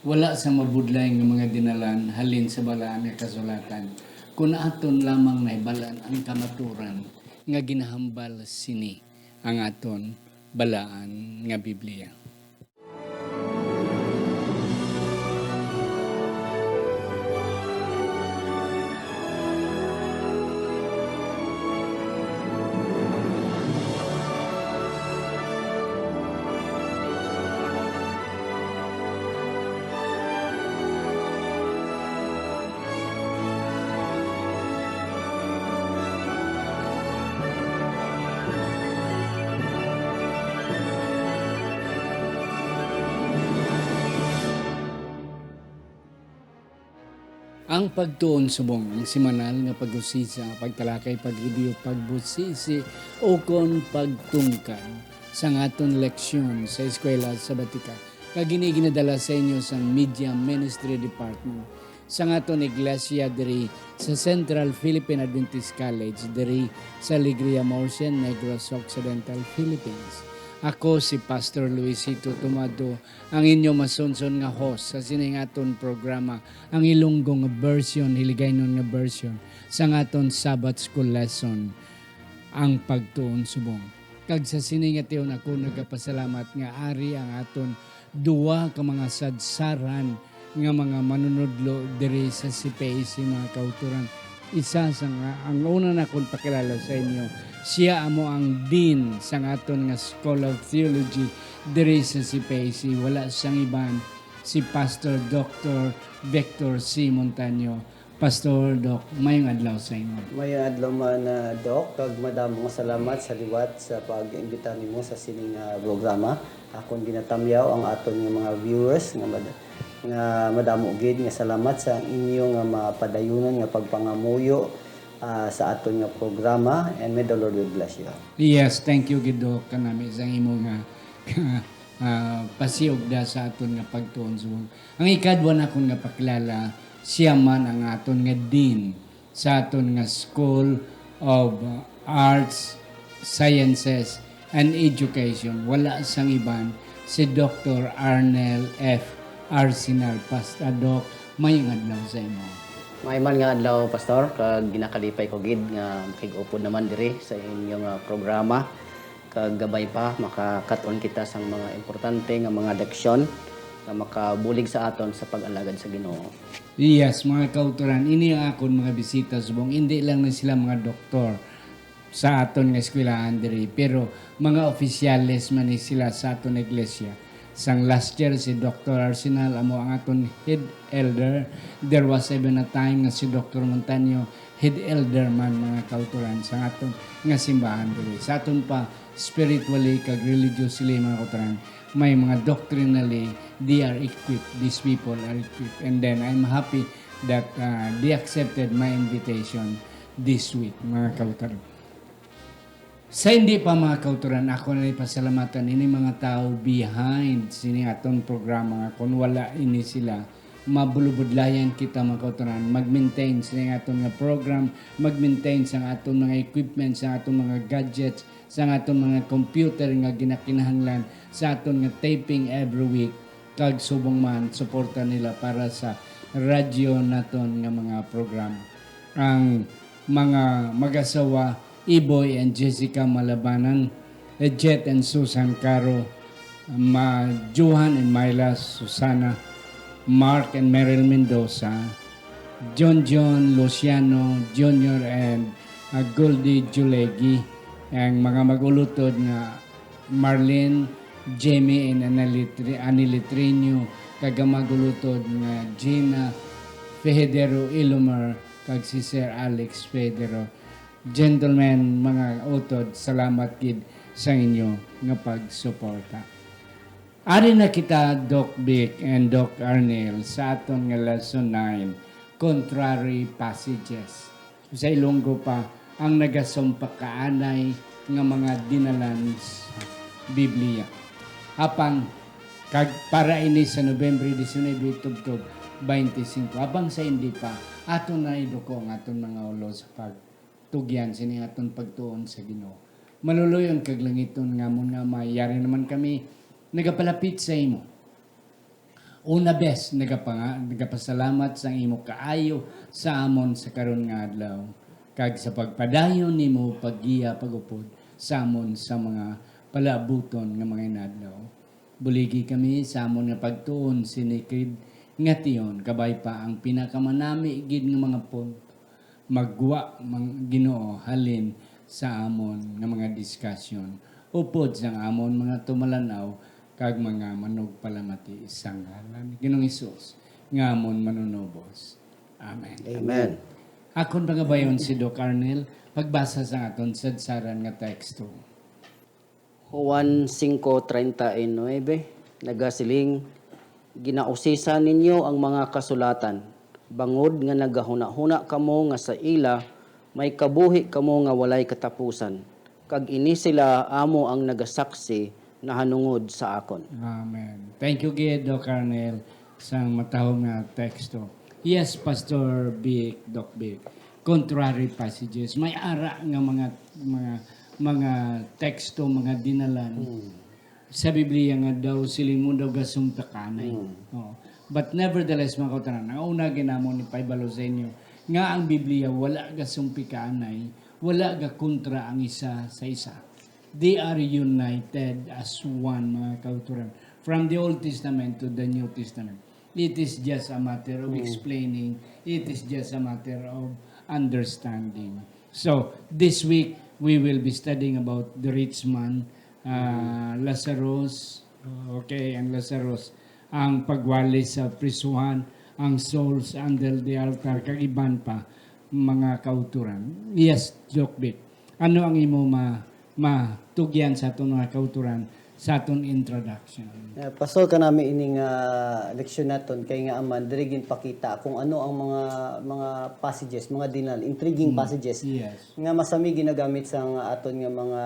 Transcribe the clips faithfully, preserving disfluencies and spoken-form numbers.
Wala sa mabudlay nga mga dinalan halin sa Balaan nga Kasulatan, kun aton lamang nahibal-an ang kamaturan nga ginahambal sini ang aton Balaan nga Biblia. Ang pagtuon subong, ang semanal nga pag-usisa, pagtalakay, pag-review, pagbusisi, ukon pagtungkad sang aton leksyon sa Eskwela Sabatika, kag ini ginadala sa inyo sang Media Ministry Department sang aton iglesia diri sa Central Philippine Adventist College diri sa Alegria, Murcia, Negros Occidental, Philippines. Ako si Pastor Luisito Tumado, ang inyo masunson nga host sa sining aton programa, ang Ilonggo nga version, Hiligaynon nga version, sang aton Sabbath School lesson, ang pagtuon subong. Kag sa sini nga tion ako nagapasalamat nga ari ang aton duwa ka mga sadsaran nga mga manunudlo diri sa C P A C, mga kautoran. Isa sa nga, ang una nakon pakilala sa inyo, siya amo ang dean sang aton nga School of Theology diri sa C P A C. Wala sang iban, si Pastor Doctor Victor C. Montaño. Pastor, Doc, mayong adlaw sa inyo. Mayong adlaw man, ah, Doc, kag madamo nga salamat sa liwat sa pag-imbita nimo sa sining, ah, programa. Akon ginatamyaw ang aton nga mga viewers nga mad-, nga madamo gid nga salamat sa inyo nga mapadayonon nga pagpangamuyo, ah, sa aton nga programa, and may the Lord will bless you. Yes, thank you gid, Doc, kanami sa imo nga, ah, pasiugda sa aton nga pagtuon subong. Ang ikadwa nakon nga pakilala, siya man ang aton nga dean sa aton nga School of Arts, Sciences, and Education. Wala sang iban, si Doctor Arnel F. Arsenal. Pasta, Doc, mayong adlaw sa imo. May man nga adlaw, Pastor, kag ginakalipay ko gid nga makig-upod naman diri sa inyong, ah, programa. Kag gabay pa, makakat-on kita sang mga importante nga mga leksyon nga makabulig sa aton sa pag-alagad sa Ginoo. Yes, mga kautoran, ini ang akon mga bisita subong. Indi lang ni sila mga doktor sa aton nga eskwelahan diri, pero mga opisyales man ni sila sa aton iglesia. Sang last year, si Doctor Arsenal amo ang aton head elder. There was even a time nga si Doctor Montaño, head elder man, mga kautoran, sa aton nga simbahan diri. Sa aton pa, spiritually kag religiously, mga kautoran, may mga doctrinally, they are equipped. These people are equipped. And then, I'm happy that, uh, they accepted my invitation this week, mga kautoran. Sa hindi pa, mga kautoran, ako na ipasalamatan ini mga tao behind sini aton programa nga kung wala ini sila, mabulubudlayan kita, mga kautoran, mag-maintain sini aton nga program, mag-maintain sang aton mga equipment, sang aton mga gadgets, sang aton mga computer nga ginakinahanglan, sa aton nga taping every week, kag subong man suporta nila para sa radyo naton nga mga programa. Ang mga mag-asawa, Iboy and Jessica Malabanan, Jet and Susan Caro, Ma-, Johan and Myla Susana, Mark and Meryl Mendoza, John John Luciano Junior and, ah, Goldie Julegi, ang mga mag-ulutod nga Marlene, Jamie and Analitri-, Anilitrino, kag ang mag-ulutod nga Gina Federo Ilomar, kag si Sir Alex Federo. Gentlemen, mga utod, salamat gid sa inyo nga pagsuporta. Ari na kita, Doc Vic and Doc Arnel, sa aton nga lesson nine, contrary passages. Sa Ilonggo pa, ang nagasumpak kaanay nga mga dinalan sa Biblia. Apang, kag para ini sa Nobyembre diecinuebe, tubtob twenty-five. Apang sa hindi pa, aton na iduko ang aton mga ulo sa pagtugyan sini aton pagtuon sa Ginoo. Maluloy-on kag langiton nga amon nga Amay, yari naman kami nagapalapit sa imo. Una bes, nagapanga-, nagapasalamat sang imo kaayo sa amon sa karon nga adlaw, kag sa pagpadayon nimo paggiya pag-upod sa amon sa mga palaabuton nga mga inadlaw. Buligi kami sa amon nga pagtuon sini kid nga tion, kabay pa ang pinakamanami gid nga mga punto. Maggwa, mang-, Ginoo, halin sa amon nga mga diskasyon, upod sang amon mga tumalan-aw kag mga manugpalamati sa ngalan ni Ginoong Hesus nga amon Manunubos. Amen. Amen. Akon pangabayon si Doc Arnel pagbasa sang aton sadsaran nga teksto. Juan cinco treinta y nueve nagasiling, "Ginausisan ninyo ang mga kasulatan, bangod nga nagahunahuna kamo nga sa ila may kabuhi kamo nga walay katapusan, kag ini sila amo ang nagasaksi nahanungod sa akon." Amen. Thank you gid, Doc Arnel, sa matahom nga teksto. Yes, Pastor Vic, Doc Vic. Contrary passages. May ara nga mga, mga, mga teksto, mga dinalan. Hmm. Sa Biblia nga daw, siling mo daw gasumpikanay. Hmm. Oo. But nevertheless, mga kauturan, ang una ginamo ni pahibalo sa inyo, nga ang Biblia wala gasumpikanay, wala gakontra ang isa sa isa. They are united as one, mga kauturan. From the Old Testament to the New Testament, it is just a matter of Hmm. explaining. It is just a matter of understanding. So, this week, we will be studying about the rich man, uh, Lazarus, okay, and Lazarus, ang pagwali sa prisuhan, ang souls under the altar, kag iban pa, mga kauturan. Yes, Doc Vic. Ano ang imo ma-, matugyan sa aton mga kauturan sa aton introduction? Eh, Pastor, kanami ini nga leksyon naton kay nga aman diri ginpakita kung ano ang mga, mga passages, mga dinal, intriguing Hmm. passages Yes. nga masami ginagamit sang aton nga mga,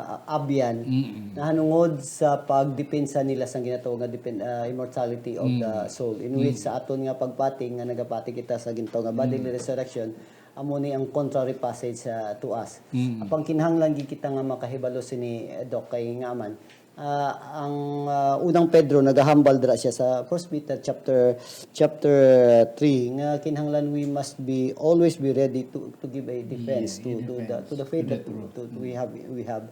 ah, abyan Mm-mm. nahanungod sa pagdepensa nila sang ginatawag nga depen-, ah, immortality of the Mm. soul, in which Mm. sa aton nga pagpati nga nagapati kita sa ginatawag nga bodily Mm. resurrection, amo ni ang contrary passage sa to us. Mm. Apang kinahanglan gid kita nga makahibalo sini, eh, Doc, kay nga man, ah, ang, ah, unang Pedro nagahambal dira siya sa First Peter chapter, chapter three, nga kinahanglan we must be, always be ready to, to give a defense Yeah, to, in to the, defense, to the to faith the that truth. to, to we Mm. have, we have.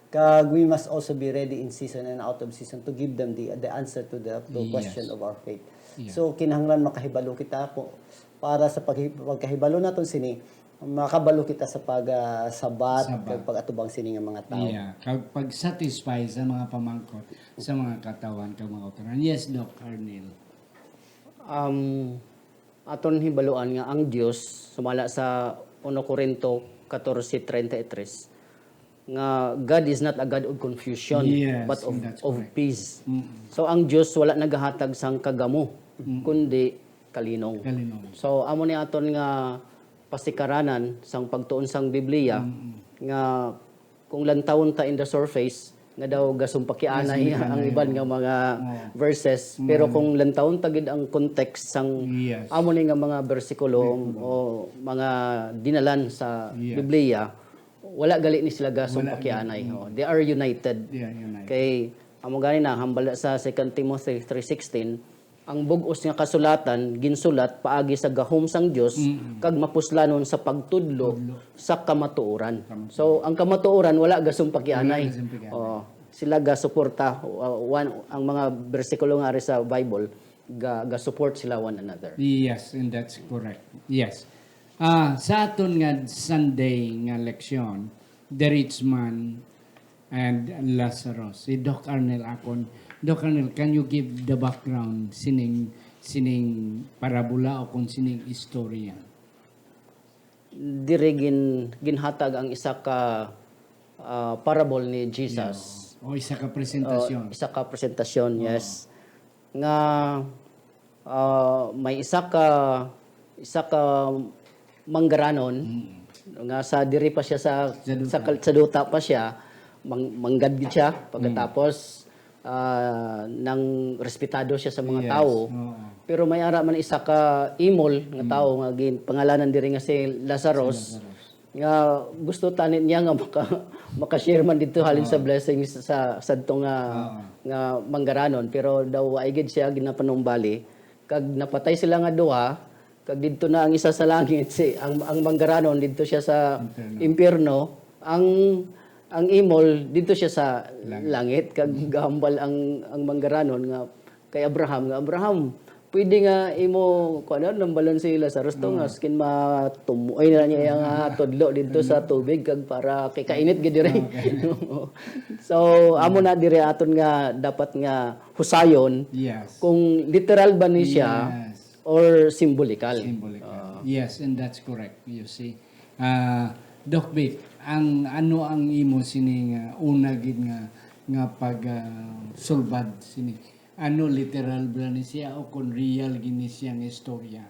Kag we must also be ready in season and out of season to give them the, the answer to the, to Yes. question of our faith. Yeah. So, kinahanglan makahibalo kita ko, para sa paghi-, pagkahibalo naton sini, makabalo kita sa pag, ah, sabat Sabat. kag pag-atubang sini nga mga tawo. Yeah, kag pag-satisfy sa mga pamangkot sa mga katawhan kag mga kauturan. Yes, Doc Arnel. Um, aton hibaluan nga ang Dios, sumala sa uno Corinto catorce treinta y tres, nga God is not a God of confusion, Yes, but of, that's of correct. peace. Mm. So, ang Dios wala nagahatag sang kagamo, Mm. kundi kalinong. Kalinong. So, amo ni aton nga pasikaranan sang pagtuon sang Biblia, Mm. nga kung lantawon ta in the surface, nga daw gasumpakianay Gasumpakianay, ang iban nga oo. mga Oo. verses, Mm. pero kung lantawon ta gid ang context sang Yes. amo ni nga mga bersikulo Bersikulo. o mga dinalan sa Yes. Biblia, wala gali ni sila Wala gasumpakianay. gali. Oh, they are united. They are united. Kay, amo gani na, hambal sa Second Timothy three sixteen, ang bug-os nga kasulatan ginsulat paagi sa gahom sang Dios Mm-mm. kag mapuslanon sa pagtudlo Tudlo. sa kamatuoran. Kamatuoran. So, ang kamatuoran wala gasumpakianay. Wala gasumpakianay. Oo. Sila gasuporta, uh, one, ang mga bersikulo nga ari sa Bible, ga, ga-support sila one another. Yes, and that's correct. Yes. Ah, sa aton nga Sunday nga leksyon, the rich man and Lazarus. Si Doc Arnel akon. Doc Arnel, can you give the background sining, sining parabola o kung sining istorya? Diri gin-, ginhatag ang isa ka, ah, parable ni Jesus. Yeah. O isa ka presentasyon. O isa ka presentasyon, Oo. yes. Nga, ah, may isa ka, isa ka manggaranon Mm. nga sa diri pa siya sa, Sa duta. sa kal-, sa duta pa siya, mang-, manggad gid siya. Mm. Pagkatapos, ah, nang respetado siya sa mga Yes, tawo. oo. Pero may ara man isa ka imol nga Mm. tawo nga gin-, pangalanan diri nga si Lazarus, Si Lazarus. nga gusto tani niya nga maka, maka-share man dito halin sa Oo. blessings sa sadto nga Oo. nga manggaranon, pero daw wa gid siya ginapanumbali. Kag napatay sila nga duha, kag didto na ang isa sa langit, si ang, ang manggaranon didto siya sa Impyerno. impyerno, ang ang imol didto siya sa Langit. langit, kag gahambal ang ang manggaranon nga kay Abraham, nga, "Abraham, pwede nga imo, kuwan, nambalan si Lazarus to, nga skin matumoy na niya nga tudlo dito sa tubig, kag para kay kainit gid diri." So, amo na diri aton nga dapat nga husayon Yes. kung literal ba ni siya Yes. or simbolikal. Symbolical. Yes, and that's correct. You see, ah, Doc Vic, ang ano ang imo sining ah, una gid nga nga pag ah, sulbad sini? Ano, literal ba ni siya o kung real gid ni siya nga istorya?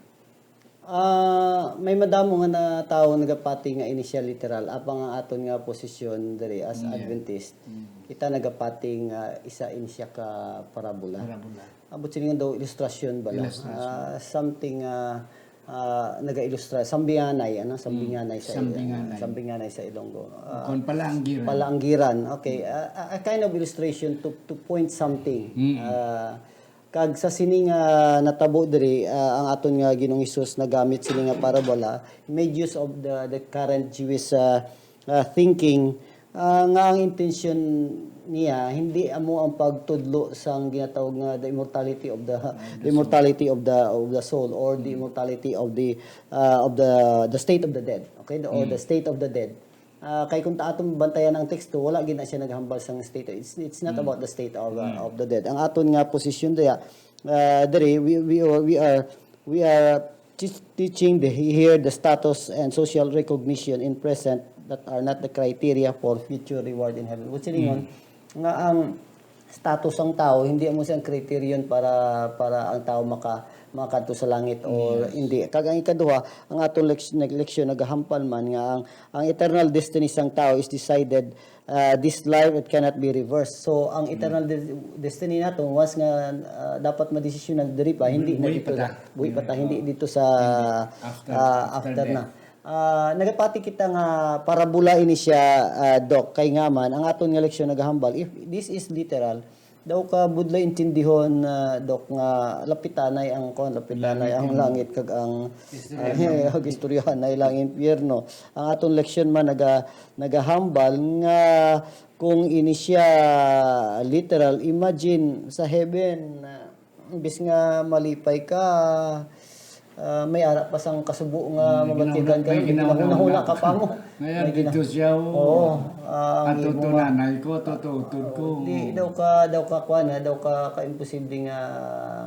Ah, may madamo nga na tawo nagapati nga ini siya literal. Apang ang aton nga posisyon diri as Yeah. Adventist, Mm. kita nagapati nga isa ini siya ka parabola. Parabola. Abot sini nga daw ilustrasyon bala. Ilustrasyon. Ah, something ah, ah, nagailustra, sambinganay, ano, sambinganay sa Sambinganay. sambinganay sa Ilonggo. Ah, Kon palaanggiran. Palaanggiran. Okay. Ah, a kind of illustration to to point something. Mm. Ah, kag sa sini nga natabo diri, ah, ang aton nga Ginoong Hesus nagamit sini nga parabola, he made use of the the current Jewish ah, ah, thinking, ah, nga ang intensyon niya hindi amo ang pagtudlo sang ginatawag nga the immortality of the the immortality of the of the soul or the immortality of the ah, of the the state of the dead, okay, the, or the state of the dead. Ah, kay kung ta-, atong bantayan ang teksto, wala gid na siya naghambal sang state. It's it's not about the state of ah, of the dead. Ang aton nga posisyon diya, ah, diri, we we are we are we are teach- teaching the here the status and social recognition in present that are not the criteria for future reward in heaven. Which silingon nga ang status sang tao hindi amo siya ang criterion para para ang tao maka makadto sa langit or hindi. Kag ang ikaduha, ang aton leks- nag- leksyon nagahampal man nga ang ang eternal destiny sang tao is decided ah, this life, it cannot be reversed. So ang eternal des- destiny nato, once nga ah, dapat madesisyonan diri pa, hindi na Buhi dito pa ta. Buhi pa ta, hindi dito sa After- ah, after after death. Na. Ah, nagapati kita nga parabola ini siya, ah, Doc, kay nga man ang aton nga leksyon nagahambal, if this is literal, daw ka budlay intindihon, ah, Doc, nga lapitanay ang kon lapitanay ang langit kag ang Istoryahanay. ah, ag istoryahanay lang impyerno. Ang aton leksyon man naga nagahambal nga kung ini siya literal, imagine sa heaven, ah, imbis nga malipay ka, ah, may ara pa sang kasubo nga May mabatigan ginahuna- kayo, may ginahuna-huna. ginahuna-huna ka pa mo. Ngayon, May gina- dito siya, oh. Oo, ah, ang Ato imo to nga- nanay ko, ato to utod ko. Di daw ka daw ka kuan, ha, daw ka ka imposible nga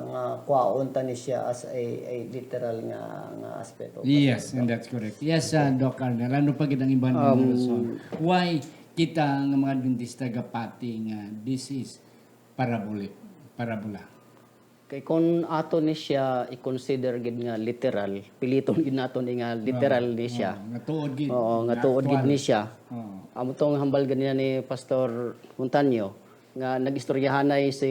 nga kwaon ta ni siya as a, a literal nga nga aspeto. Yes, and that's correct. Yes, uh, Doc Arnel, ano pa gid ang iban nga rason? Why kita nga mga Adventista gapati nga this is parabolic, parabola? Kay kung ato ni siya i-consider gid nga literal, piliton gid nato ni nga literal ni siya. Oh, nga tuod gid. Oo, nga tuod gid Actual. Ni siya. Oo. Amo tong hambal gani ni Pastor Montaño nga nag-istoryahanay si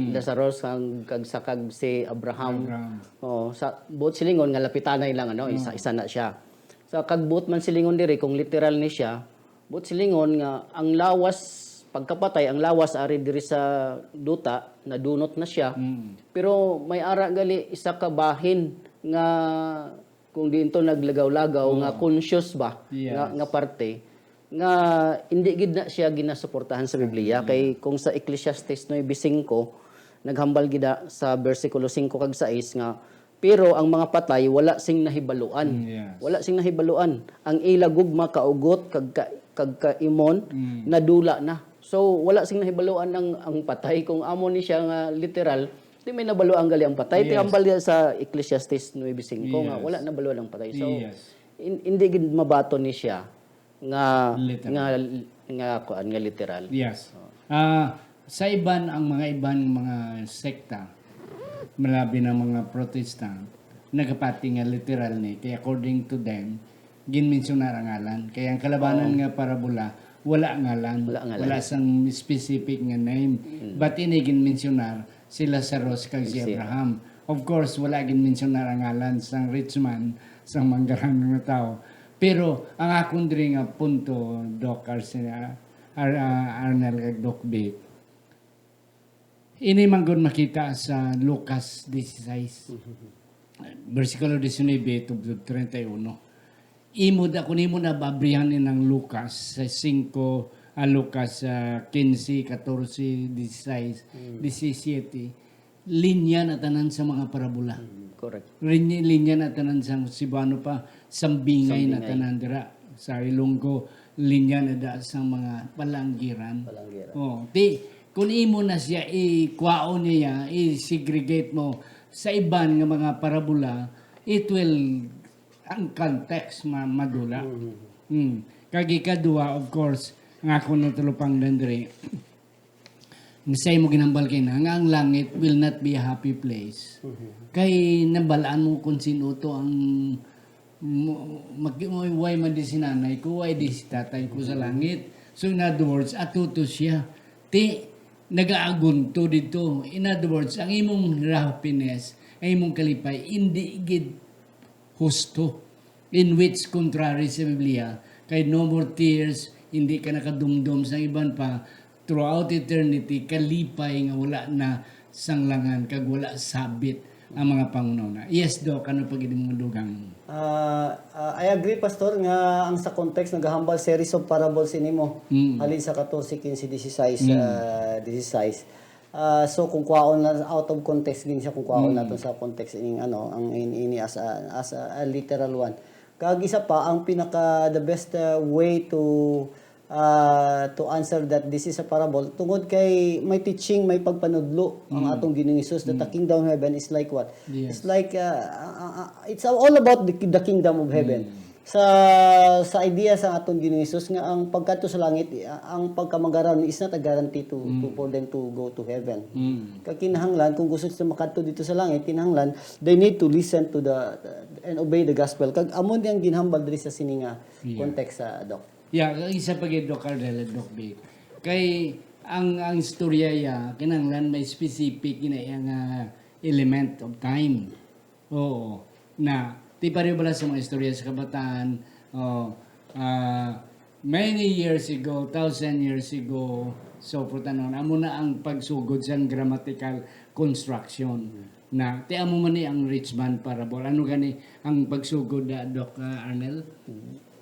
Lazarus kag, kag sa kag si Abraham. Abraham. Oo, sa buot silingon nga lapitanay lang, ano, isa isa na siya. Sa kag buot man silingon diri kung literal ni siya, buot silingon nga ang lawas pagkapatay, ang lawas ari diri sa duta, nadunot na siya. Mm. Pero may ara gali isa ka bahin nga kung diin to naglagaw-lagaw nga conscious ba Yes. nga, nga parte nga hindi gid na siya ginasuportahan sa Biblia. Kay kung sa Ecclesiastes nuebe singko, naghambal gid na sa bersikulo singko kag sais nga, "Pero ang mga patay wala sing nahibaluan." Mm, yes. Wala sing nahibaluan. Ang ila gugma, kaugot kag ka, kag kaimon Mm. nadula na. So wala sing nahibaluan ang ang patay. Kung amo ni siya nga literal, di may nabaluan gali ang patay. Yes. Hambal diha sa Ecclesiastes nuebe singko nga Yes. wala nabaluan ang patay. So Yes. in, hindi gid mabaton ni siya nga Literal. nga nga kuan nga literal. Yes. Ah, sa iban, ang mga iban mga sekta, malabi na mga Protestant, nagapati nga literal ni, kay according to them, ginmensyonar ang ngalan. Kay ang kalabanan nga parabola, wala ngalan. Wala ngalan. Wala sang specific nga name. But ini ginmensyonar si Lazarus kag si Si- Abraham. Of course, wala ginmensyonar ang ngalan sang rich man, sang manggaranon nga tawo. Pero ang akon diri nga punto, Doc Arsen-, ah, Ar-, ah, Arnel kag Doc Vic, ini man gud makita sa Lucas dieciséis, bersikulo diecinuebe tubtob treinta y uno. Imo da, kun imo na baabrihan inang Lucas sa singko, ah, Lucas, ah, quince, catorce, dieciséis, Mm. diecisiete, linya na tanan sa mga parabola. Mm, correct. Linya, linya na tanan sa Cebuano pa, sambingay na Sambingay. tanan dira. Sa Ilonggo, linya na da sa mga palanggiran. Palanggiran. Oh, ti, kung imo na siya ikwaon niya, i-segregate mo sa iban nga mga parabola, it will, ang context ma-, madula. Mm. Mm. Kag ikaduha, of course, nga ako natulupang diri, Misay mo ginambal kay na nga ang langit will not be a happy place. Mhm. Kay nabalaan mo kung sino to ang mo, mag-, way man di si nanay ko, way di si tatay ko sa langit. So, in other words, ato to siya. Ti, nagaagunto dito. In other words, ang imong happiness, ang imong kalipay, hindi gid husto, in which, contrary sa Biblia, kay no more tears, hindi ka nakadumdom sa iban pa, throughout eternity, kalipay nga wala na sanglangan, kag wala sabit ang mga panghunahuna. Yes, Doc, ano pa gid imong dugang? Ah, ah, I agree, Pastor, nga ang sa context nagahambal series of parables ini mo. Mm. Halin sa catorce, quince, dieciséis, Mm. ah, dieciséis. Ah, so, kung kwaon na, out of context din siya, kung kwaon Mm. nato sa context ining, ano, ang in-, ini as a, as a, a literal one. Kag isa pa, ang pinaka, the best, uh, way to, uh, to answer that this is a parable, tungod kay may teaching, may pagpanudlo ang Mm. atong Ginoong Hesus, that the Mm. kingdom of heaven is like what? Yes. It's like, uh, uh, uh, uh, it's all about the, the kingdom of heaven. Mm. Sa, sa idea sa aton Ginoong Hesus nga ang pagkadto sa langit, uh, ang pagkamanggaran is not a guarantee to, to, Mm. for them to go to heaven. Mm. Kag kinahanglan, kung gusto sila makadto dito sa langit, kinahanglan, they need to listen to the, and obey the gospel. Kag amo ni ang ginhambal diri sa sini nga Yeah. context, sa Doc. Yeah, ang isa pa gid, Doc Arnel and Doc Vic. Kay ang, ang istorya ya, kinahanglan may specific gina iya nga element of time. Oo. Na, ti pareho bala sa mga istorya sa kabataan, oh, ah, many years ago, thousand years ago, so forth and on. Amo na ang pagsugod sang grammatical construction. Na, ti amo man ni ang rich man parable. Ano gani ang pagsugod, ah, Doc, ah, Arnel?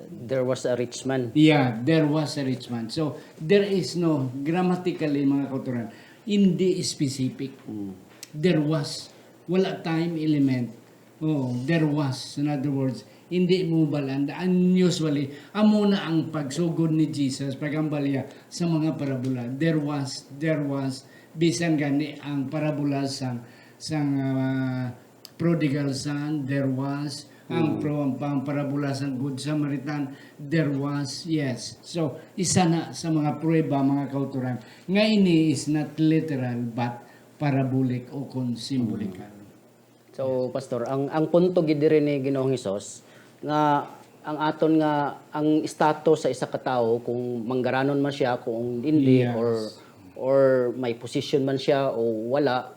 There was a rich man. Yeah, there was a rich man. So, there is no, grammatically, mga kautoran, hindi specific. Mm. There was. Wala time element. Oh, there was. In other words, hindi mo balaan. Unusually, amo na ang pagsugod ni Jesus, pagambal niya sa mga parabola. There was, there was. Bisan gani ang parabola sang, sang, ah, prodigal son, there was. Ang Mm. pro-, ang parabola sang Good Samaritan, there was. Yes. So, isa na sa mga pruweba, mga kautoran, nga ini is not literal but parabolic o kon simbolikal. Mm. So, Pastor, ang, ang punto gid diri ni Ginoong Hesus nga ang aton nga, ang status sa isa ka tawo, kung manggaranon man siya, kung hindi, Yes. or, or may position man siya o wala,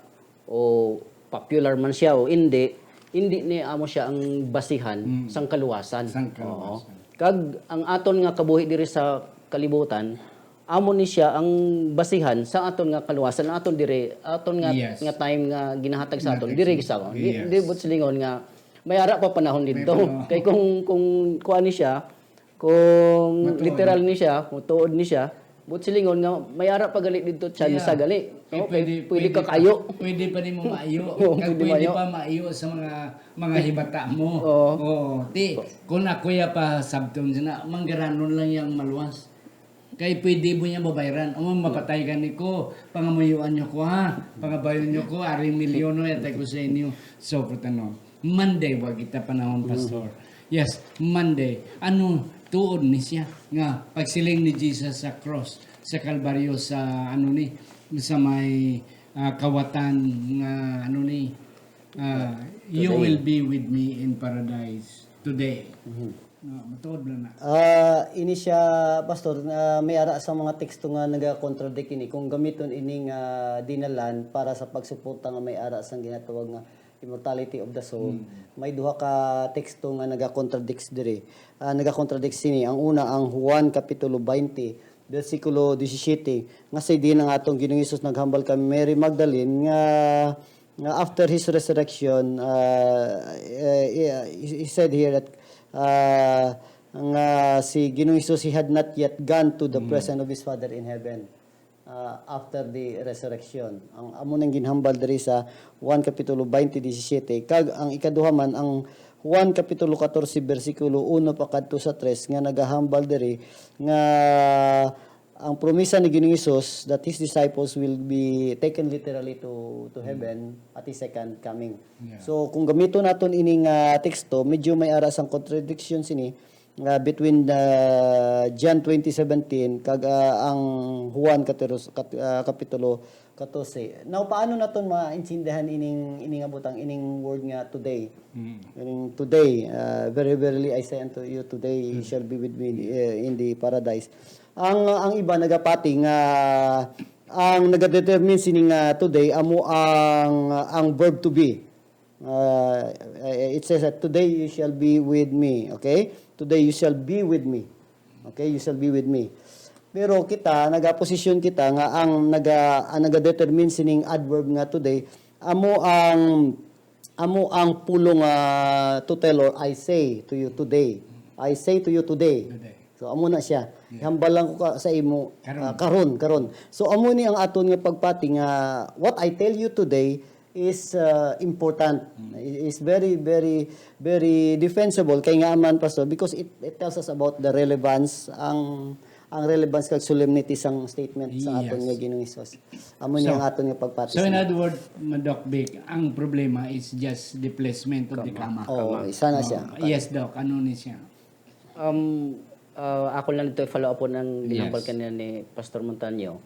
o popular man siya o hindi, hindi ni amo siya ang basihan Mm. sang kaluwasan. Sang Oo. kaluwasan. Kag ang aton nga kabuhi diri sa kalibutan, amo ni siya ang basihan sa aton nga kaluwasan, aton diri, aton nga, Yes. nga time nga ginahatag sa aton, Natag diri sa sa, di, Yes. di buot silingon nga may ara pa panahon May didto. panahon. Kay kung, kung kuan ni siya, kung Matuod. literal ni siya, kung tuod ni siya, buot silingon nga may ara pa gali didto, tsansa Yeah. gali. Eh, No? Kay pwede, pwede pwede ka pa, kaayo. pwede pa nimo maayo. Oo, Kag pwede pwede maayo. pa maayo sa mga, mga hibata mo. Oo. Oo. Ti, kung ako ya pa sabton sina, manggaranon lang yang maluwas. Kay pwede mo niya mabayaran. O, mapatay gani ko. Pangamuyuan niyo ko, ha? Pangabayon niyo ko. Aring milyon, no? Yatay ko sa inyo. So, putano. Monday, wa kita panahon, Mhm. Pastor. Yes, Monday. Ano, tuod ni siya nga pagsiling ni Jesus sa cross, sa Kalbaryo, sa, ano ni, sa may, ah, kawatan nga, ano ni, ah, "You Today. will be with me in paradise today." Mhm. Ah, matuod lang na. Ah, ini siya, Pastor, ah, may ara sa mga teksto nga naga-contradict ini. Kung gamiton ini nga dinalan para sa pagsuporta nga may ara sang ginatawag nga immortality of the soul. Mm. May duha ka teksto nga nagakontradict diri. Ah, nagakontradict sini. Ang una, ang Juan Kapitulo twenty, bersikulo disisiyete, nga say din ang atong Ginoong Jesus naghambal kay Mary Magdalene nga, nga after his resurrection, ah, eh, he, he said here that, ah, nga si Ginoong Jesus, he had not yet gone to the Mm. presence of his Father in heaven, ah, after the resurrection. Ang amo nang ginhambal diri sa Juan Kapitulo twenty disisiyete. Kag ang ikaduha man, ang Juan Kapitulo katorse, bersikulo uno pa kadto sa tres, nga nagahambal diri nga ang promisa ni Ginoong Jesus that his disciples will be taken literally to, to Mm. heaven at his second coming. Yeah. So, kung gamiton naton ining, ah, teksto, medyo may ara sang contradiction sini, ah, between the John twenty seventeen kag, ah, ang Juan katiros-, kat-, ah, Kapitulo katorse. Now, paano naton maintindihan ining, ining nga butang, ining word nga today? Mm. Ining today, ah, "Very verily I say unto you, today you Mm. shall be with me, eh, in the paradise." Ang, ang iba nagapati nga ang nagadetermine sini nga today amo ang, ang verb to be. Uh, it says that, "Today you shall be with me." Okay? "Today you shall be with me." Okay? "You shall be with me." Pero kita, nagaposisyon kita nga ang naga-, ang nagadetermine sining adverb nga today, amo ang, amo ang pulong nga to tell, or "I say to you today." "I say to you today." Today. So, amo na siya. Yeah. Hambal lang ko ka, sa imo, Karon. ah, karon, karon. So, amo ni ang aton nga pagpati nga, what I tell you today is, uh, important. Mm. It is very, very, very defensible kay nga man, Pastor, because it, it tells us about the relevance, ang, ang relevance kag solemnity sang statement sa aton Yes. nga Ginoong Hesus. Amo ni So, ang aton nga pagpati so in sa other words, Doc Vic, ang problema is just the placement of the Comma. comma. Oo, Comma. isa na siya. Oh, yes, Doc, ano ni siya? Um, ah, ako lang dito i-follow up po ng ginambal Yes. kanina ni Pastor Montaño.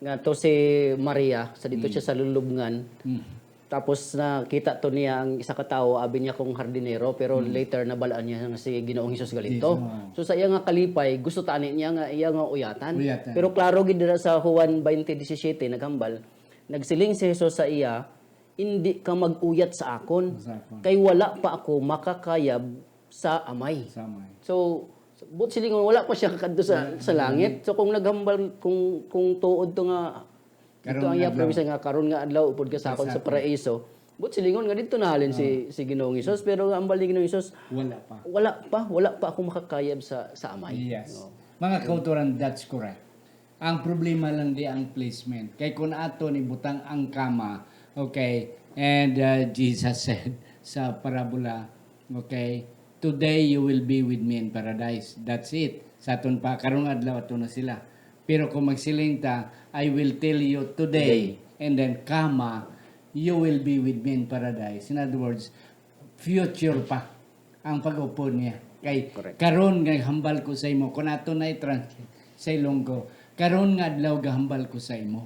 Nga to si Maria, sa dito Mm. siya sa lulubngan. Mm. Tapos nakita to niya ang isa ka tawo, abi niya kung hardinero, pero Mm. later nabalaan niya nga si Ginoong Hesus gali to. Yes, oo. So sa iya nga kalipay, gusto tani niya nga iya nga uyatan. Uyatan. Pero klaro gid dira sa Juan twenty disisiete, naghambal, nagsiling si Jesus sa iya, "Indi ka mag-uyat sa akon, Sa akon. kay wala pa ako makakayab sa Amay." Sa Amay. So, buot silingon, wala pa siya kadto sa, Wala sa pa. langit. So, kung naghambal, kung, kung tuod to nga, Karon ito ang nga iya adlaw. promisa nga, "Karon nga adlaw, upod ka sa akon sa Sa akon. paraiso." Buot silingon nga dito nahalin si, Ah. si Ginoong Hesus, pero ang hambal ni Ginoong Hesus, Wala pa. "Wala pa, wala pa ako makakayab sa, sa Amay." Yes. No? Mga kauturan, that's correct. Ang problema lang di ang placement. Kay kung aton ibutang ang comma, okay, and, uh, Jesus said sa parabola, okay, "Today you will be with me in paradise." That's it. Sa aton pa, karong adlaw ato na sila. Pero kung magsiling ta, "I will tell you today," Today. and then comma, "You will be with me in paradise." In other words, future pa ang pag-upod niya. Kay Correct. karon nga hambal ko sa imo, kung ato na i-translate sa Ilonggo, karon nga adlaw gahambal ko sa imo.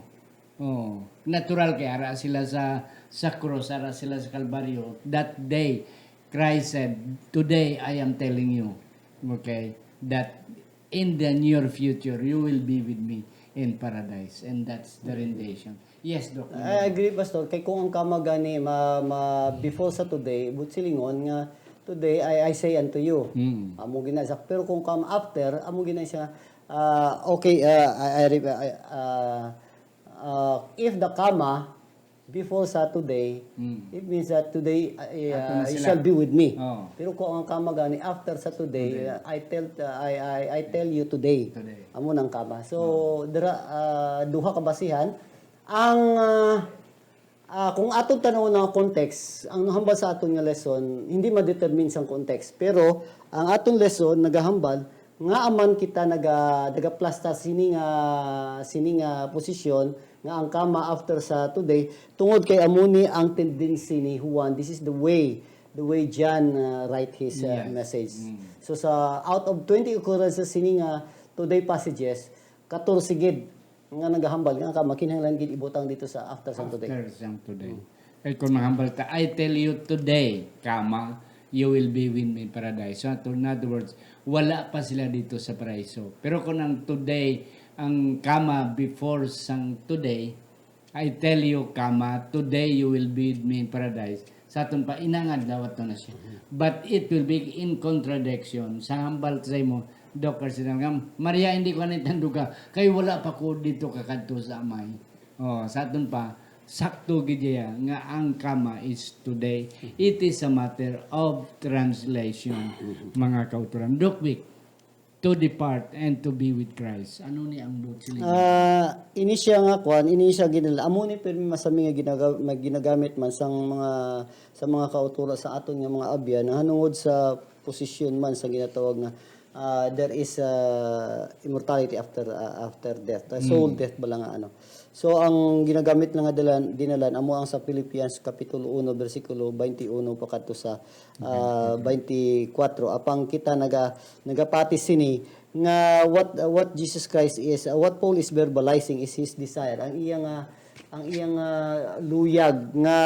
Oh, natural kay ara sila sa, sa krus, ara sila sa Kalbaryo. That day, Christ said, "Today I am telling you," okay, that in the near future, you will be with me in paradise. And that's the rendition. Yes, Doc. I agree, Pastor. Kay kung ang comma gani ma, ma, before sa today, buot silingon nga, "Today I, I say unto you." Mm. Amo gina sa, pero kung comma after, amo gina siya, ah, okay, ah, I, I, re- I, ah, ah, if the comma before sa today, Mm. it means that today, uh, Ato na you sila. shall be with me. Oh. Pero kung ang comma gani after sa today, Today. uh, I tell, uh, I, I, I tell you today. Today. Amo nang comma. So, Oh. dira, uh, duha ka basihan. Ang, uh, uh, kung aton tan-awon ang context, ang nahambal sa aton nga lesson, hindi ma-determine sang context. Pero ang aton lesson nagahambal nga aman kita naga, nagaplastar sini nga, sini nga posisyon nga ang comma after sa today, tungod kay amo ni ang tendency ni Juan. This is the way, the way John, uh, write his, uh, Yes. message. Mm. So sa out of twenty occurrences sini nga today passages, katorse gid nga nagahambal nga ang comma kinahanglan gid ibutang dito sa after sa today. After sang today. Mm. Kay kung mahambal ta, "I tell you today, comma, you will be with me in paradise." So, in other words, wala pa sila dito sa paraiso. Pero kung ang today, ang comma before sang today, "I tell you, comma, today you will be with me in paradise." Sa aton pa, inang adlaw ato na siya. But it will be in contradiction sa hambal sa imo, Doc Arsenal, nga, "Maria, hindi ko na tanduga, kay wala pa ko dito kakadto sa amay." Oh, sa aton pa, sakto gid iya nga ang kama is today. It is a matter of translation, mga kauturan. Doc Vic, to depart and to be with Christ. Ano ni ang buot siling? Ah, ini siya nga kwan, ini siya ginal-, amo ni pirmi masami nga ginaga-, mag-, ginagamit man sang mga, sa mga kauturan sa aton nga mga abyan, nahanungod sa posisyon man sa ginatawag nga, ah, there is, ah, immortality after, ah, after death. The soul death bala nga ano. So, ang ginagamit lang nga dalan, dinalan, amo ang sa Philippians Kapitulo uno, bersikulo twenty-one pa kadto sa, ah, twenty-four. Apang kita naga-, nagapati sini nga what, what Jesus Christ is, uh, what Paul is verbalizing is his desire. Ang iya nga, ang iya nga luyag nga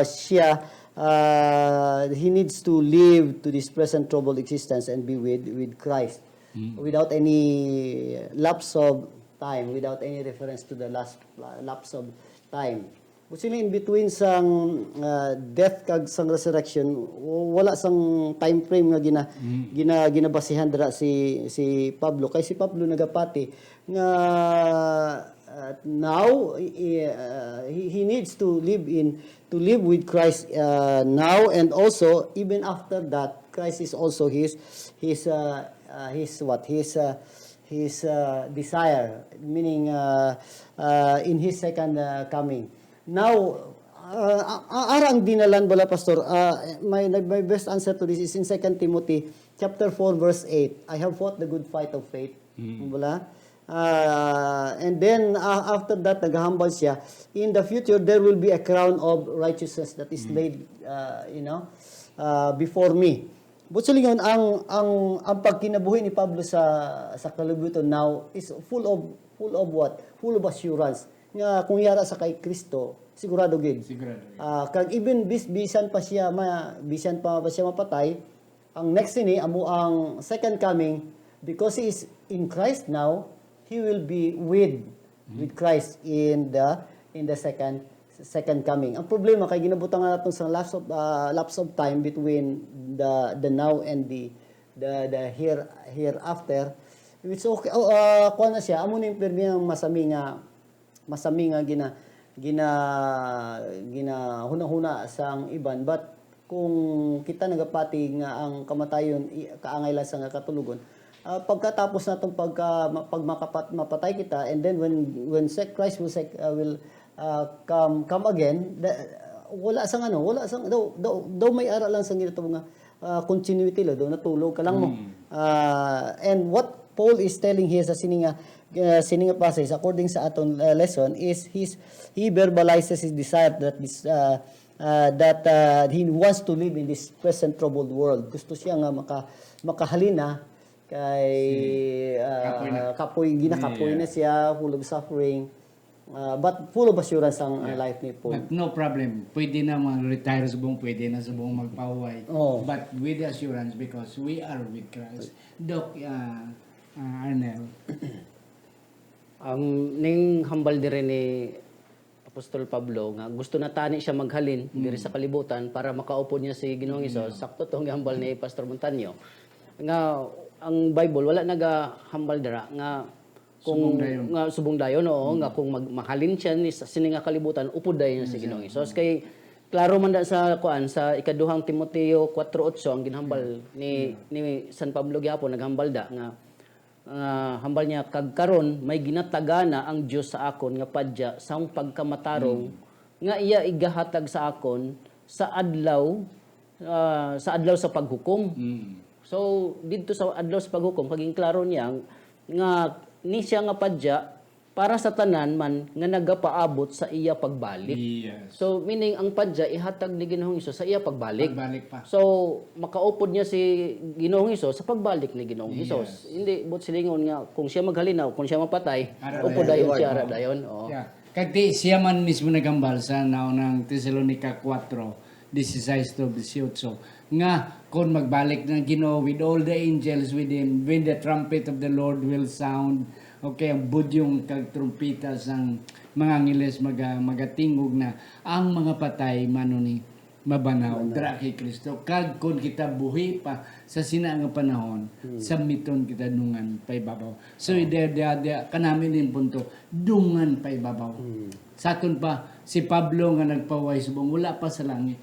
siya, ah, he needs to leave to this present troubled existence and be with, with Christ without any lapse of time, without any reference to the last, uh, lapse of time. Buot siling in between sang, ah, death kag sang resurrection, w-, wala sang time frame nga gina-, gina-, ginabasihan dira si, si Pablo. Kay si Pablo nagapati nga, ah, now, i-, i-, ah, he, he needs to live in, to live with Christ, ah, now, and also even after that, Christ is also his, his, ah, ah, his what? His, ah, his, ah, desire, meaning, ah, ah, in his second, ah, coming. Now, ah, a-, a-, ara ang dinalan bala, Pastor. Ah, my, my best answer to this is in Second Timothy chapter four, verse eight. "I have fought the good fight of faith." Bala? Ah, and then, ah, after that, naghahambal siya, "In the future, there will be a crown of righteousness that is laid, ah, you know, ah, before me." Buot silingon, ang, ang, ang pagkinabuhi ni Pablo sa, sa kalibutan now is full of, full of what? Full of assurance nga kung yara sa kay Kristo, sigurado gid. Sigurado gid. Ah, kag even bis-, bisan pa siya ma-, bisan pa, pa siya mapatay, ang next sini amo ang second coming, because he is in Christ now, he will be with, with Christ in the, in the second, second coming. Ang problema kay ginabutangan naton sa lapse of, ah, lapse of time between the, the now and the, the, the here, hereafter. It's okay. Oh, ah, kuwan na siya. Amo ni pirmi ang masami nga masami nga gina-, gina-, ginahunahuna sang iban. But kung kita nagapati nga ang kamatayon i-, kaangay lang sa nga katulogon, ah, pagkatapos natong pagka-, ma-, pag makapat-, mapatay kita, and then when, when se-, Christ will sec-, ah, will, ah, come, come again, da-, wala sang ano, wala sang, daw, daw, daw may ara lang sa ginatawag nga, ah, continuity lang, daw natulog ka lang mo. Ah, and what Paul is telling here sa sini nga, ah, sini nga passage, according sa aton, ah, lesson, is his, he verbalizes his desire that this, ah, ah, that, ah, he wants to live in this present troubled world. Gusto siya nga maka-, makahalin na kay, ah, kapoy na, ginakapoy na siya, full of suffering. Ah, but full of assurance ang, ah, life ni Paul. But no problem. Pwede na mag-retire subong, pwede na subong magpahuway. Oh. But with assurance because we are with Christ. Doc, ah, ah, Arnel. Ang ning hambal diri ni Apostol Pablo nga gusto na tani siya maghalin diri sa kalibutan para makaupod niya si Ginoong Hesus, sakto to ang hambal ni Pastor Montaño, nga ang Bible wala nagahambal dira nga kung nga subong dayon, oo, nga kung mag-, mahalin siya ni sa sini nga kalibutan, upod dayon niya si Ginoong Hesus. Kay klaro man da sa kuan, sa ikaduhang Timoteo kuwatro otso, ang ginhambal ni, ni San Pablo gihapon, naghambal da nga, ah, hambal niya, "Kag karon may ginatagana ang Dios sa akon nga padya sang pagkamatarong nga iya igahatag sa akon sa adlaw, ah, sa adlaw sa paghukom." So, didto sa adlaw sa paghukom, kaging klaro niya nga ni siya nga padya para sa tanan man nga nagapaabot sa iya pagbalik. Yes. So, meaning, ang padya ihatag ni Ginoong Hesus sa iya pagbalik. Pagbalik pa. So, makaupod niya si Ginoong Hesus sa pagbalik ni Ginoong Hesus. Yes. Hindi buot silingon nga kung siya maghalin na o kung siya mapatay, upod dayon siya, ara dayon. Oo. Yeah. Kag ti, siya man mismo naghambal sa naunang Tesalonica kuwatro, dieciséis to dieciocho, nga kon magbalik na Ginoo with all the angels with him, when the trumpet of the Lord will sound, okay, ang budyong kag trumpeta sang mga angeles maga-, magatingog na, ang mga patay manuni-, Mabanaw, dira kay Kristo. Kag kon kita buhi pa sa sina nga panahon, submiton kita dungan paibabaw. So, dia, dia, dia, kanami ning punto, dungan paibabaw. Sa aton pa, si Pablo nga nagpaway subong, wala pa sa langit.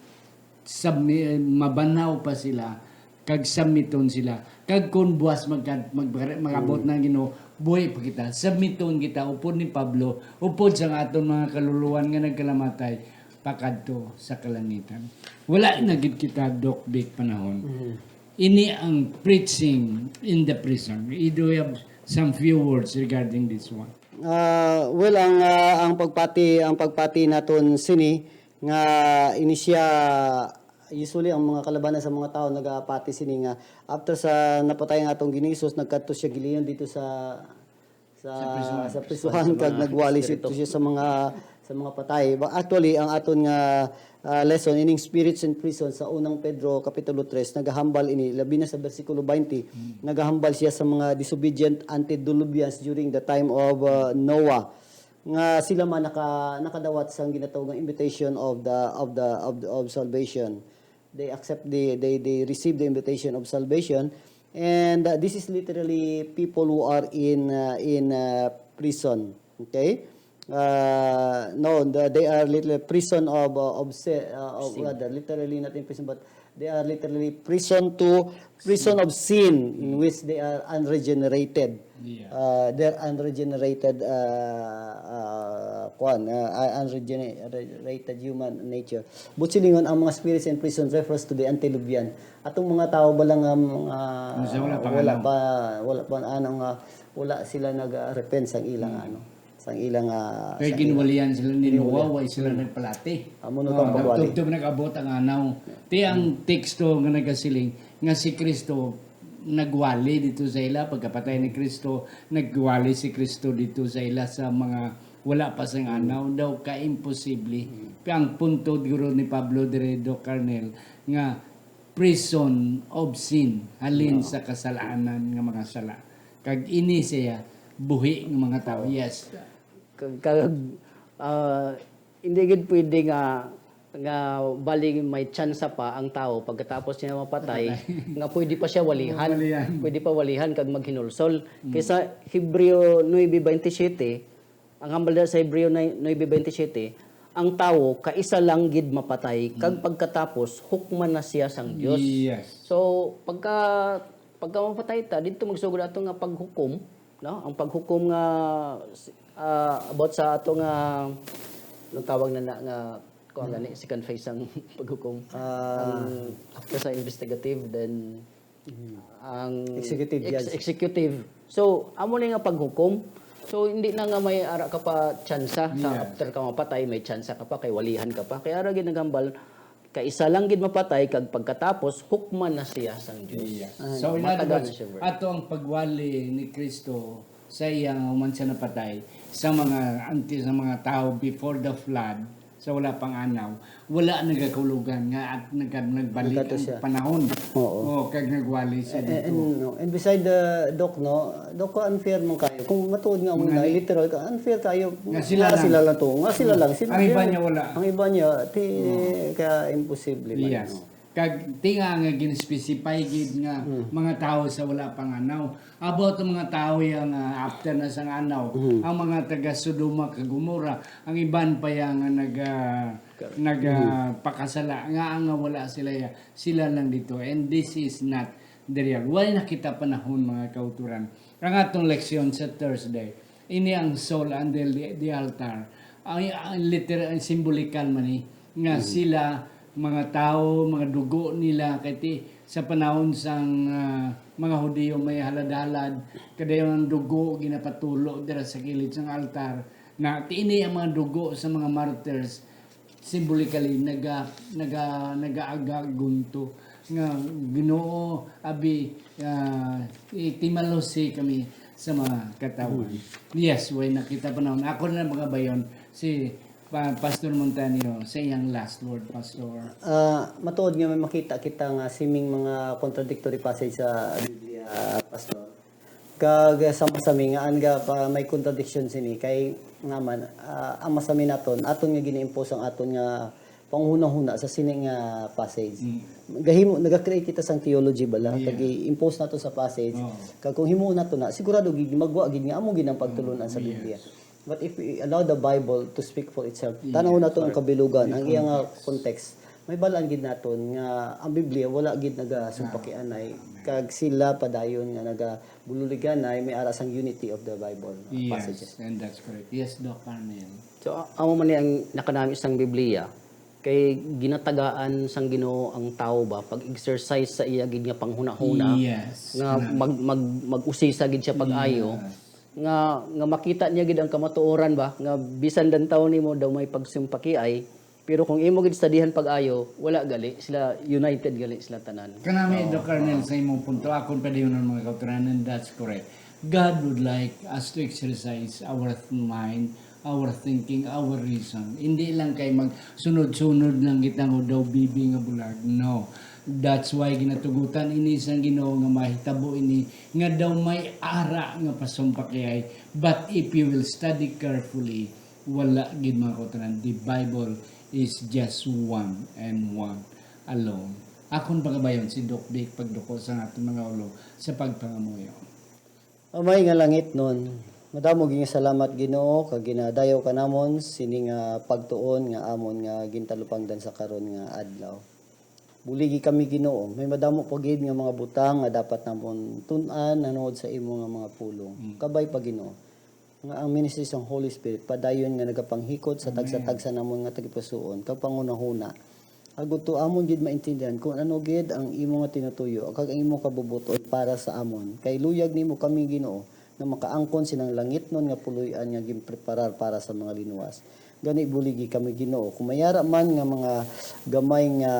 Submi-, mabanaw pa sila, kag submiton sila. Kag kon buwas magka-, mag-, mag-abot na ang Ginoo, buhi pa kita. Submiton kita, upod ni Pablo, upod sa aton mga kaluluan nga nagkalamatay, pakadto sa kalangitan. Wala na gid kita, Doc Vic, panahon. Ini ang preaching in the prison. Do you have some few words regarding this one? Ah, well, ang, ah, ang pagpati, ang pagpati naton sini nga ini siya, usually ang mga kalabanan sa mga tawo nagapati sini nga after sa napatay ang atong Ginoong Hesus, nagkadto siya gilingon dito sa, sa, Sa prisuhan. sa prisuhan, Sa kag mga nagwali espiritu. Siya sa mga, sa mga patay. But actually, ang aton nga, ah, lesson ining spirits in prison sa unang Pedro kapitulo tres, nagahambal ini, labi na sa bersikulo twenty, nagahambal siya sa mga disobedient antediluvians during the time of, ah, Noah, nga sila man naka-, nakadawat sang ginatawag nga invitation of the, of the, of the, of salvation. They accept the, they, they receive the invitation of salvation. And, uh, this is literally people who are in, uh, in, uh, prison. Okay? Uh, no, the, they are literally prison of, uh, of si-, uh, of Sin. Rather, literally not in prison, but they are literally prison to, prison of sin, in which they are unregenerated. Yeah. Uh, they're unregenerated, uh, uh, kuwan, uh, uh, unregenerated human nature. But silingon, ang mga spirits in prison refers to the antediluvian. Atong mga tawo ba lang nga mga Kung sa wala pa wala nga pa, wala pa, ano nga, wala sila nag-repent sang ilang, ano, sang ilang, ah, Kay sang ilang ginwalian sila ni Noah, ginwalian. Way sila nagpalati. Amo na Ah, tong pagwali. Tubtob nag-abot ang anaw. Ti ang teksto nga nagasiling nga si Kristo nagwali dito sa ila, pagkapatay ni Kristo, nagwali si Kristo dito sa ila sa mga wala pa sang anaw, daw ka-imposible. Kaya ang punto guro ni Pablo dire, Doc Arnel, nga prison of sin, halin Yeah. sa kasalanan nga mga sala. Kag ini siya, buhi nga mga tao. Yes. Kag, kag, ah, hindi gid pwede nga, nga bali may tsansa pa ang tao pagkatapos niya mapatay, Mapatay. nga pwede pa siya walihan. Walihan. Pwede pa walihan kag maghinulsol. Mm. Kay sa Hebreo nuebe veintisiete, ang hambal sa Hebreo nuebe veintisiete, ang tawo kaisa lang gid mapatay, kag Mm. pagkatapos hukman na siya sang Dios. Yes. So, pagka, pagka mapatay ta, dito magsugod ato nga paghukom, no? Ang paghukom nga, ah, about sa ato nga, anong tawag na na nga, kuwan gani, second phase ang paghukom. Ah. Ang after sa investigative, then Mm. ang Executive ex-, judge. Executive. So, amo ni nga paghukom. So, hindi na nga may ara ka pa tsansa sa Yes. after ka mapatay, may tsansa ka pa, kay walihan ka pa. Kay ara gid naghambal, kaisa lang gid mapatay, kag pagkatapos, hukman na siya sang Dios. Yes. Ah, So, in other matagal words, na siya, bro. Ato ang pagwali ni Kristo sa iya nga human siya napatay, sa mga anti, sa mga tao before the flood, sa wala pang anaw, wala nagakaulogan nga at nagka-, nagbalik Nagkadto ang siya. panahon. Oo. Oh, kag nagwali siya And, dito. and, no, and beside the, Doc, no, Doc, unfair man kayo. Kung matuod nga ang Mga ni- literal ka, unfair kayo. Nga sila Nga lang. sila lang to. Nga sila Mm. lang. Sila Ang iba lang. niya wala. Ang iba niya, ti-, Mm. kaya imposible man, Yes. no? Kag tinga nga gin-specify gid nga Mm. mga tawo sa wala pang anaw. About ang mga tawo yang, ah, after na sang anaw, Mm. ang mga taga Sodoma kag Gomora, ang iban pa yang, ah, nag, ah, Correct. nag, ah, Mm. pakasala, nga ang wala sila ya, sila lang dito. And this is not the real. Wala na kita panahon, mga kauturan. Ang atong leksyon sa Thursday, ini ang soul under the, the altar. Ang, ang literal, ang simbolikal man ni, nga Mm. sila, mga tawo, mga dugo nila, kay ti, sa panahon sang, ah, mga Hudiyo may halad-halad, kadayon ang dugo ginapatulo dira sa kilid sang altar. Na, ti ini ang mga dugo sa mga martyrs, symbolically, naga-, naga-, nagaaga gunto nga, "Ginoo, abi, ah, itimalosi kami sa mga katawhan." Mm. Yes, way na kita panahon. Ako na lang mga bayon, si Pa-, Pastor Montanio, sa iyang last word, Pastor. Ah, matuod nga may makita kita nga siming mga contradictory passage sa Biblia, Pastor. Kag sama-sami nga, an-, ga pa may contradiction sini kay nga man, ah, ang masami naton, aton nga gina-impose ang aton nga panghuna-huna sa sini nga passage. Mm. Gahimo, naga-create kita sang theology bala, Yeah. kag i-impose nato sa passage. Oo. Kag kung himuon nato na, sigurado gid magwa gid nga amo gid ang pagtulon-an sa Mm, Biblia. yes. But if we allow the Bible to speak for itself, Yes, tan-aw nato ang correct. kabilugan, The ang iya nga context. context. May balaan gid naton nga ang Biblia wala gid nagasumbakianay, kag sila padayon nga nagabuliganay may ara sang unity of the Bible uh, passages. Yes, and that's correct. Yes, Doc Arnel. So, a- amo man ni ang nakanami sang Biblia, kay ginatagaan sang Ginoo ang tawo ba pag-exercise sa iya gid nga panghunahuna, Yes, nga kanami. mag, mag, mag-usisa gid siya pag-ayo, Yes. nga nga makita niya gid ang kamatuoran ba, nga bisan dantaw nimo daw may pagsumpakiay, pero kung imo gid studihan pag-ayo, wala gali sila, united gali sila tanan. Kanami, Doc Arnel, sa imong punto, akon padayonon, mga kautoran, and that's correct. God would like us to exercise our th- mind, our thinking, our reason. Hindi lang kay magsunod-sunod lang kita nga daw bibi nga bulag. No. That's why ginatugutan ini sang Ginoo nga mahitabo ini nga daw may ara nga pasumpakiay. But if you will study carefully, wala gid, mga kautoran. The Bible is just one and one alone. Akon pangabayon si Doc Vic pagduko sa aton mga ulo sa pagpangamuyo. Amay nga langitnon, madamo gid nga salamat, Ginoo, kag ginadayaw ka namon sini nga pagtuon nga amon nga gintalupangdan sa karon nga adlaw. Buligi kami, Ginoo, may madamo pa gid nga mga butang nga dapat namon tun-an nahanungod sa imo nga mga pulong. Kabay pa, Ginoo, nga ang ministry sang Holy Spirit padayon nga nagapanghikot sa tagsa-tagsa namon nga tagipusoon kag panghunahuna, agud to amon gid maintindihan kung ano gid ang imo nga tinutuyo kag ang imo kabubot-on para sa amon. Kay luyag nimo kami, Ginoo, nga makaangkon sinang langitnon nga puloy-an nga ginpreparar para sa mga linuwas. Gani, buligi kami, Ginoo, kung may ara man nga mga gamay nga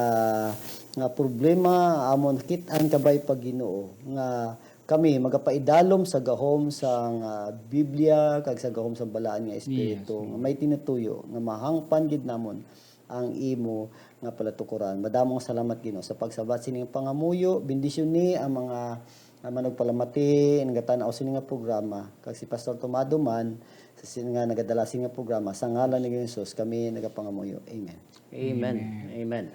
nga problema amon kit-an, kabay pa, Ginoo, nga kami magapaidalom sa gahom sang ah, Biblia kag sa gahom sang balaan nga espiritu Yes, nga may tinutuyo nga mahangpan gid namon ang imo nga palatukoran. Madamo nga salamat, Ginoo, sa pagsabat sining pangamuyo. Bendisyon ni ang mga nga manugpalamati, nagatan-aw sini nga programa, kag si Pastor Tomado man sa sin nga nagadala sini nga programa. Sa ngalan ni Ginoong Jesus kami nagapangamuyo. Amen. Amen. Amen.